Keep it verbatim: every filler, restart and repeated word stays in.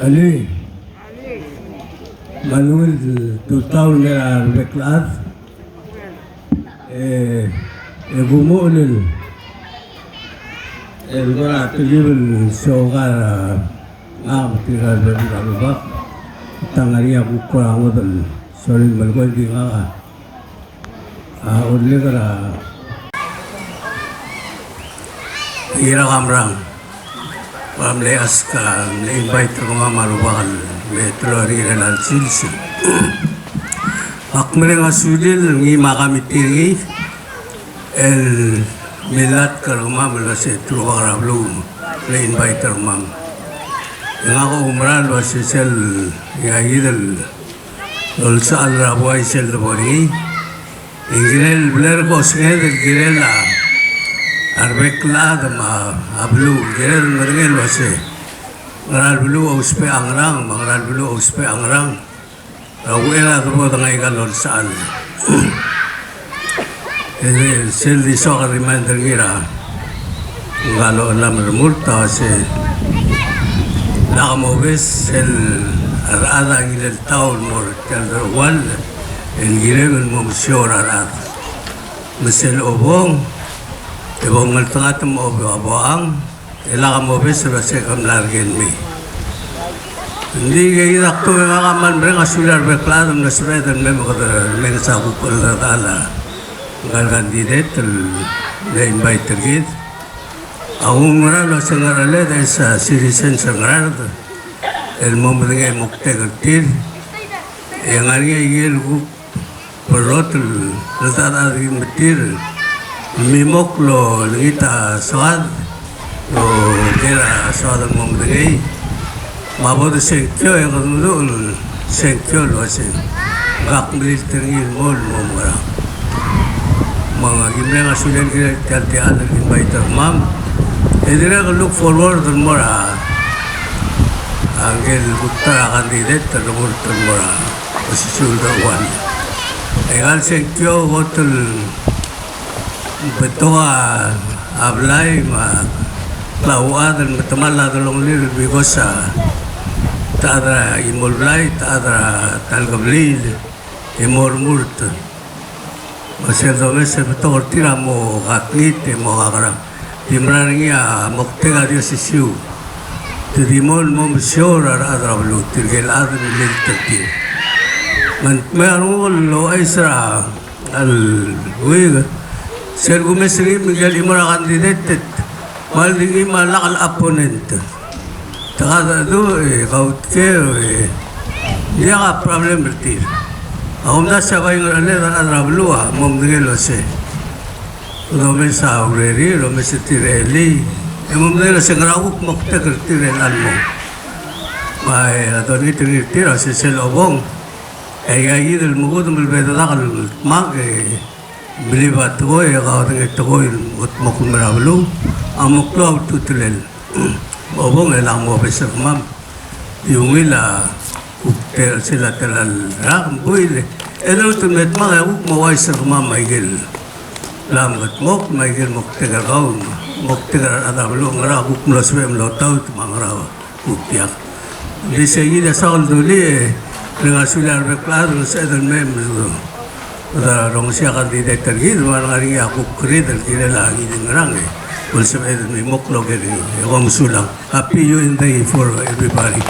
Alii. Me a ungil tutau el mei er a rebek el chad. E, e kumuchel el, el kora telkib el siokai er ngak me tirka el beluu er a Rubak. Te ngar er ngii a kuk kora ngodech el sorir el melekoi el di ngak a A, ullek er a Ngirakamrang. Kora mle ask, a, mle invite er kemam a Rubak el me teloi er ngii er chelecha el sils. Ak mereng a sulir ngii me a committee er ngii el millatk er kemam el uase te Rubak er a beluu el mle invite er kemam. E ngak a oumerang el uase sel, e, ngii kid el olsechal er a buai sel debo er ngii. E ng kirel el bla er a osenged el kirel a rebek el chad me a beluu, kirel el medengei el uase ngera el beluu a ousbech a ngerang, me a ngera el beluu a ousbech a ngerang. Er a uchei er a debo er ngii a ikal olsechal. E sel di soak el remind er ngii er a ngka el ochelam el remurt a uase lak mobes sel rechad a ngilai el taut el mo er tia el deruchall el kirem el mo mesiou er a rechad. Me sel obong, e bo mngeltengat me bo, bo ang, e lak mobes el uase ke mla er ker el mei. Ng di kid a kdu e ngak a kmal mereng a sulir a rebek el chad el mlo sebeched el mei me kede menges a kuk cheldechedechal a ngka el candidate el mle invite er kid. A kumerang el uase ngercheled e se citizens er Ngaraard el mo medengei a moktek er tir. E ng ngar er ngii a ikel kuk berrotel el cheldecheduch er kid me tir el mimokl el olengit a soad, el oker a soad el mo medengei. Me a bo de sengkio e kede meduch el sengkio el uase ngak a melilt er ngii el mo, el mo ngerang. Me aki mereng a sulel kirel tia el techall el invite er kemam. E dirrek el look forward el mo er a, a ngike el kuk ta er a candidate el remurt el mo er a osisiu el deruchall. Aika el sengkio a kot el betok a blai me a klauchad el metemall a delongelir el because a ta er a chimo el blai, ta er a ta el kebliil e mo remurt. Me sel domes e betok er tir a mo kakngit e mo kakerang. Di mera er ngii a moktek a di osisiu. Te di mo el mo mesiou er a rechad er a beluu, tirke el chad el melilt er tir. Me ng dmeu a renguk el ouchais er a, el, uik, sel kumes er ngii me ngike el chimo er a candidate, me a le di ngii me a lak el opponent. Te kadecheduch e kautkeu e ng diak a problem er tir. A kumdasu e bai ngercheled a rechad er a beluu a mo medengei el uase domes a urerir, domes er tir a elii, e mo medengei el uase ngera kuk moktek er tir el chad el mo. Me a dolengit er ngii er tir a uase sel obong, e aika kid el mekudem el bededak el dmak e believe a tekoi e kaodengei a tekoi el kutmokl el mei er a beluu a mo klou a ultutelel. Obong e lak mobes er kemam. Di ungil a kuk te, sel a tela el rak, buil, e de lmuut el me dmak e kuk mo ouchais er kemam me aike el bla mkedmokl me aike el moktek er kau, moktek er a rechad er a beluu, ngera kuk mlo sebechem el otaut me a ngera kuk diak. Ng di sei kid a soak el dulii e mereng a sulir a rebek el chad el sebeched el mei me kede rongesii a candidate er kid, me a lengar er ngii a kuk creed el kirel a ngii di ngerang e bo lsebeched el mei mokl el oker er ngii. E kom mesulang. Happy U N Day for everybody.